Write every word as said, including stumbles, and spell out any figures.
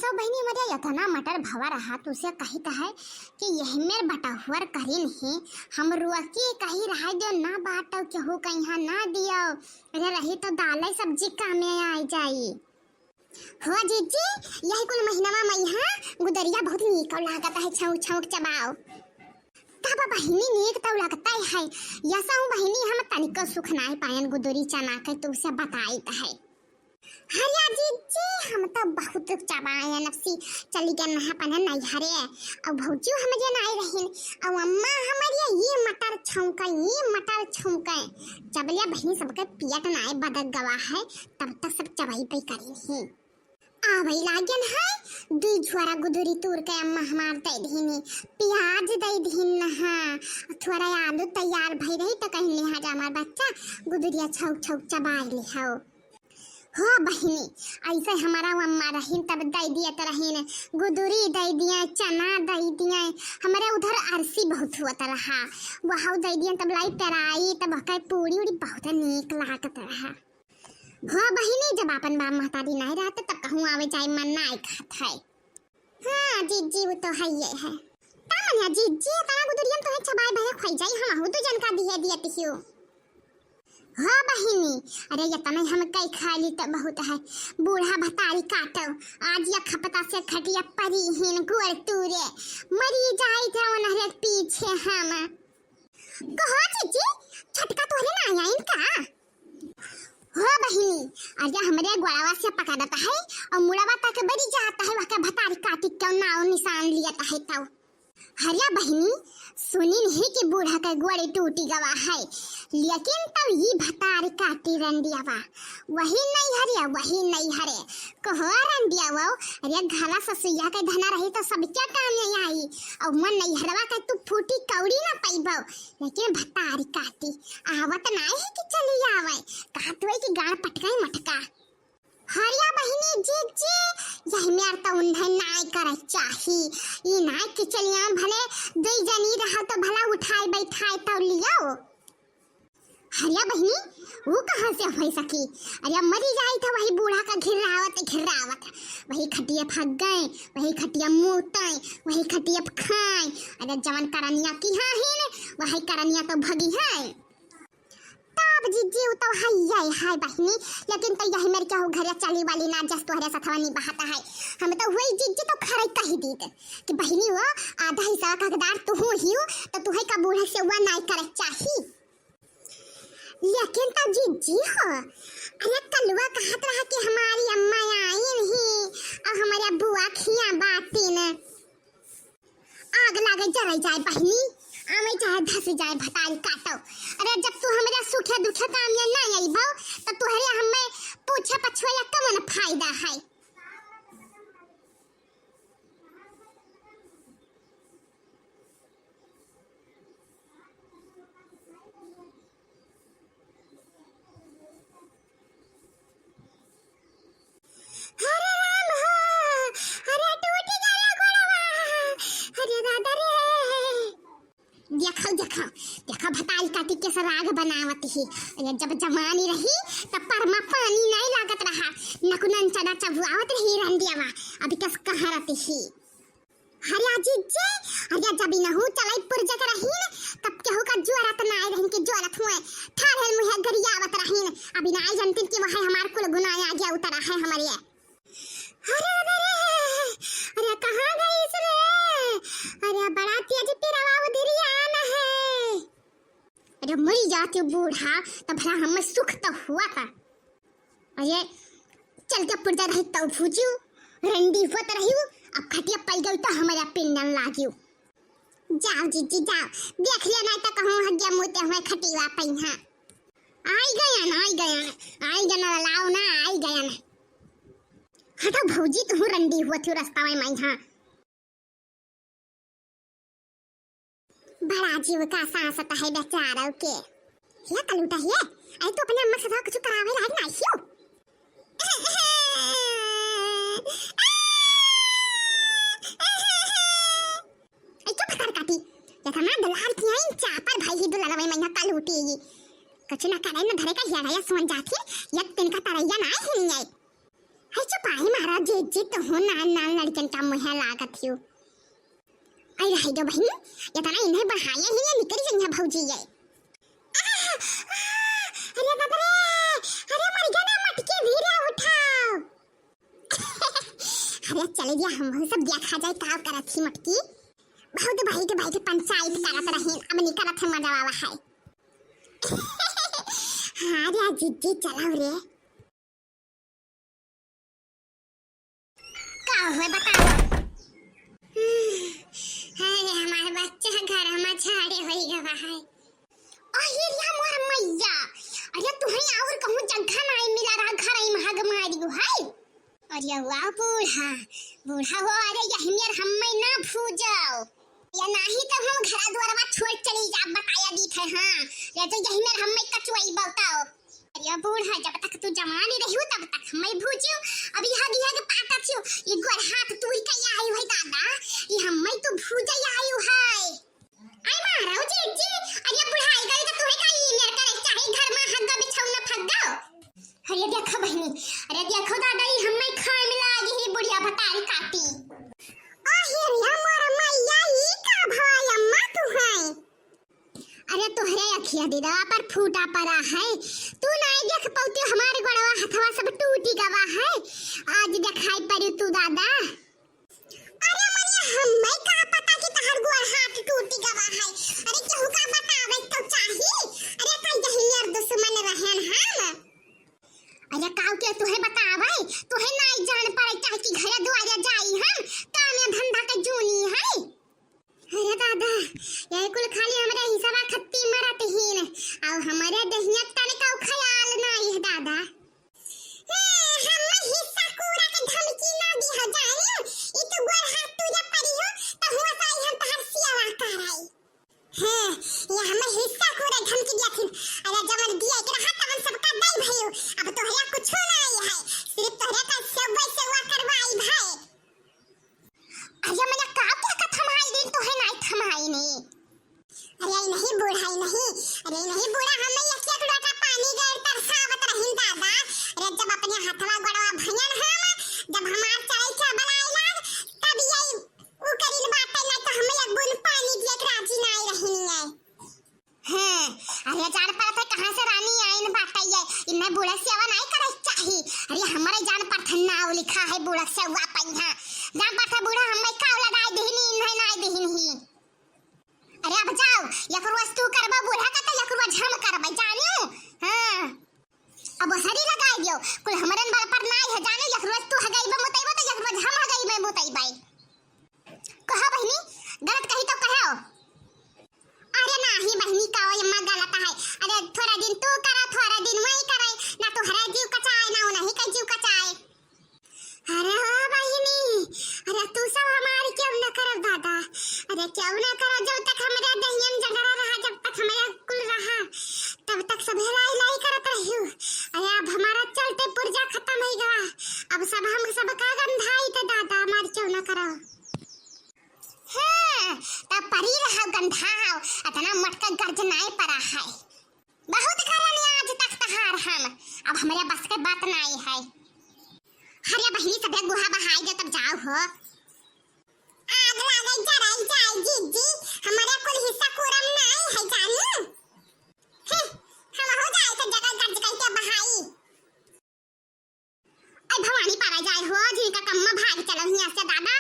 तो बहिनी, हमरे इतना मटर भवा रहा, तो उसे कहित है कि यही मेर बटहुअर करिन ही, हम रुआ के कही रहा जो ना बाटो, केहू कहिया ना दियो, अरे रही तो दाल सब्जी कामे आई जाई। हो जीजी, यही कुल महीनवा में यहाँ गुदरिया बहुत नीक लागत है, छौंक छौंक चबाओ। तब बहिनी नीक तो लगता है, यसा हूँ बहिनी, हम तनिको सुख नाय पायन गुदरी चना के, तू से बताइत है। हरिया जीजी, हम तो बहुत चबायन, अब सी चली गए नहा पने नैहरे। अब भौजी हमरे नाय रहिन, अब अम्मा हमारी ये मटर छौंके, ये मटर छौंके, जब ले बहिनी सबके पियत नाय बदक गवा है, तब तक सब चबाई पे करी ही। आवै लागन है, दुई झोरा गुदुरी तूर के अम्मा हमार दे दिहिन, प्याज दे दिहिन, हाँ, थोड़ा आलू तैयार भई रही तो कहिन, "ले जा हमार बच्चा, गुदुरिया छौक छौक चबाई ले हो।" हो बहिनी, ऐसे हमारा अम्मा रहिन तब दे दिए तो रहिन, गुदुरी दे दिए, चना दे दिए, हमारे उधर अरसी बहुत हुआ तो रहा, वहाँ दे दिए तब लाई पेराई, तब कहे पूरी उड़ी बहुत नीक लागत रहा। हो बहिनी, जब आपन बाप महतारी नाय रहत, तब कहूँ आवे जाए मन नाय कहत है। हाँ जीजी, वो तो है ये है। का मनिया जीजी, तना गुदुरियम तोहे चबाए भरे खोई जाई, हम आहू दू जन का दिहे दिए तिहियो। हो बहिनी, अरे ये तने हम कई खा ली तो बहुत है। बूढ़ा भतारी काटो, आज या खपता से खटिया परी हीन गोड़ तूरे, मरी जाई थे उन्हरे पीछे हम। कहो जीजी, छोटका तोहरे ना आइन का? हो बहिनी, अरे हमरे गोड़वा से पकड़त है और मुड़वा तक बरी जात है, वह के भतारी काटी क्यों नाव निशान लियत है तो। हरिया बहिनी, सुनिन ही कि बूढ़ा के गोड़े टूटी गवा है, लेकिन तब ये भतारी काटी रंडियावा, वही नहीं हरे, वही नहीं हरे। कहो रंडियावा, अरे घला ससुइया के धना रही तो सब क्या काम में आई, और मन नहीं हरवा के तू फूटी कौड़ी ना पैबो। लेकिन भतारी काटी आवत नाय है कि चली आवे, कहत हुए कि गाड़ पटकाई मटका। हरिया बहिनी जीजी, यही मेर तो उन्हें नाय करे चाही। ई नाय कि चलिया भले दुई जनी रहा तो भला उठाए बैठाए तो लियो। हरिया बहिनी, वो कहाँ से होई सकी? अरे मरी जाई था वही बूढ़ा का घिर्रावत घिर्रावत, वही खटिया फग गए, वही खटिया मूतै, वही खटिया खाए। अरे जवन करनिया की हाँ ही ने, वही करनिया तो भगी है। तब जीजी, उ तो हइये है बहिनी, लेकिन तो यही मेर केहू घरे चली वाली ना जस तोहरे सथवा निभाता है। हम तो हुई जीजी तो खरई कही दीत कि बहिनी वो आधा हिस्सा का हकदार तू ही हो, तो तुहे का बूढ़ा से हुआ नाई करे चाही। लेकिन तो जीजी हो, अरे कलुआ कहत रहा कि हमारी अम्मा आई नहीं और हमारे बुआ खिया बाटी ने। आग लागे जराई जाए बहिनी, आवे चाहे धस जाए भतारी काटो। अरे जब तू हमरे सुखे दुखे काम में ना अइबो, तो तुहरे हमें पूछे पछुए या कवन फायदा है? अरे राम हो, अरे टूट गया गोड़वा, अरे दादा रे। देखो, देखो, देखो भतारी काटी के सराग बनावत ही। अरे जब जवानी रही, तब परमा पानी नहीं लागत रहा, नकुनन चना चबुआवत रही रंडियावा, अभी कस कहाँ रहती ही। हरिया जीजे, हरिया जब इनहू चलाई पुरजक रहीन, तब केहू का जोरत ना आए रहीन कि जोरत हुए। ठाढ़े मुहे गरियावत रहीन। अब इनाई जनतीन कि वह हमार कुल गुनाह आ गया उतरा है हमारे। अरे, अरे, अरे, अरे, कहाँ गई इस रे? अरे, बड़ा तेज पिरवा उधरिया आना है। अरे मरी जाती बूढ़ा, तब भला हमें सुख तो हुआ था। अरे चल के पुरजा रही तब भूजियो, रंडी हुआ तो रही, अब खटिया पाई गई तो हमारा पिंडन लागियो। जाओ जीजी जाओ, देख लिया नहीं तो कहूँ हग्या मुते हुए खटिया पाई। हाँ आई गया ना, आई गया ना, आई गया ना, लाओ ना, आई गया ना। हटो भौजी, तू रंडी हुआ थी रास्ता में माई। हाँ बड़ा जीव का सांसत है बेचारों के। हे कलूटा हे, आई तू अपने अम्मा से कुछ करावे लायक नाही हो। आई चुप कर काटी, ये तो मां दुलार की आई चापर भाई ही दुलार वही मैया कलूटी। कुछ ना करे ना धरे का हिया या सुन जाती, ये तिनका तरैया ना ही नहीं आई। है चुपाई मारा, जे, जे तो हो नान, नान लड़कन का मुँह लागत हियो। आई रही दो बहिनी, इतना इन्हें बढ़ाया ही ये निकल जइया भौजी ये। आह, आह, अरे बाप रे, अरे मर गया ना मटकी, धीरे उठाओ। अरे चले जा, हम सब देखा जाए का करत ही मटकी। बहुत बैठ बैठ पंचायत करत रही, अब नहीं करत है मजा वाला है। हाँ रे जिज्जी, चलाओ रे। का हुए बताओ? हम्म, अरे हमार बच्चा घर में झाड़े होई गवा है। अरे या मोर मैया, अरे तुहई और कहूँ जगह नाई मिला रहा, घर ही महग मारी है। अरे वाह बूढ़ा, बूढ़ा हो, अरे यही मेर हम्मे ना भूजाओ, या नाही तो हम घरा दुआरवा छोड़ चली जा, बताया दीत है। हाँ, या तो यही मेर हम्मे कचुआई बताओ। अरे बूढ़ा, जब तक तू जवानी रही तब तक हम्मे भूजियो, अब यह गिया के पाता छियो, ये गोर हाथ तूर के आई हुई दादा, ये हम्मे तो भूजा आई है। आई मारा ओ जिज्जी, अरे बुढ़ाई गई तो तुम्हें का ई मेर करे चाही, घर में हग्गा बिछौना फग्गा। अरे देखो बहिनी, अरे देखो दादा, ई हम्मे खाए में लागी ही बुढ़िया भतारी काटी। ओ हिरिया मोर मैया, ई का भवा अम्मा तू है? अरे तोहरे अखिया दीदवा पर फूटा पड़ा है, तू नाई देख पौती हमारे गोड़वा हथवा सब टूटी गवा है, आज देखाई पड़ी तू दादा। अरे मनिया, हम्मे का पता कि तहर गोड़ हाथ टूटी गवा है। अरे केहू का बतावे तो चाही। अरे कई जहिनियर दुश्मन रहन हम। अरे काऊ के तुहे बतावे, तुहे नाई जान पड़े चाहे कि घरे दुआरे जाई हम, कामे धंधा के जूनी है। अरे दादा, ये कुल खाली हमरे हिस्सा खत्ती मरत हीन, और हमरे दहिया तनिका ख्याल नाई है दादा। ए, हम्मे हिस्सा कूड़ा के धमकी ना दिहो जानियो। ई तू गोड़ हाथ तूरे पड़ी हो, तो हुआ साई हम तहर सियावा कराई। हे, ये हम्मे हिस्सा कूड़ा धमकी दिया थी। अरे जवन दिया के रहा तवन सबका दई भयो। अब तोहरा कुछो ना आई है। सिर्फ तोहरा का सेवा सेवा करवाई भाई। अरे मने का के का थमाई दिन तोहे नाई थमाई नी। अरे नहीं बूढ़ा, नहीं, अरे नहीं बूढ़ा, हम्मे एक एक लोटा पानी गैर तरसावत रहिन दादा। अरे जब अपने हथवा गोड़वा भंगन हम, जब हमार चढ़ाई के बलाई लाग, तब यही उ करिन बाटे, ना तो हम्मे एक बूंद पानी दिए के राजी नाई रहिन है। हैं, अरे जान पड़त है कहाँ से रानी आइन बाटे ये, इन्हें बूढ़ा सेवा नाई करे चाही। अरे हमारे जान पड़त है नाव लिखा है बूढ़ा सेवा पे यहाँ। जान पड़त है बूढ़ा हम्मे का लगाई दिहिन, इन्हें नाई दिहिन ही। अरे अब जाओ, एक रोज तू करबा बूढ़ा का तो एक रोज हम करबा, जानियो? हाँ। अब हरी लगाई दियो, कुल हमरन बल पर नाई है, जानियो? एक रोज तू हगईबा मुतईबा तो एक रोज हम हगईबा मुतईबा। कहो बहिनी, गलत कही तो कहो। अरे नाही बहिनी, का ओ अम्मा गलत है? अरे थोड़ा दिन तू करा, थोड़ा दिन वही करे, ना तोहरा जीव कचाए, ना उन्हीं का जीव कचाए। अरे हो बहिनी, अरे तू सब हमारी क्यों न करब दादा? अरे क्यों न करब, जब तक हमरे दहियन जगरा रहा, जब तक हमरे कुल रहा, तब तक सब हिलाई लाई करत रहियो। अरे अब हमारा चलते पुर्जा खत्म हो गवा, अब सब हम सब का गंधाई तो दादा हमार क्यों न करब। हाँ, तब परी रहा गंधाओ, अतना मटका गर्ज नाई पड़ा है। बहुत करनी आज तक तहार हम, अब हमरे बस के बात नाई है। अरे बहिनी, सभे गुहा बहाई दे तब जाओ हो। आग लागे जराई जाए जिज्जी, हमारे कुल हिस्सा कुरम नाई है जानी। हे, हम हो जाए तो जगह गर्ज करके बहाई। ऐ भवानी पारा जाए हो, जिनका कम्मा भाग चलो हियां से दादा।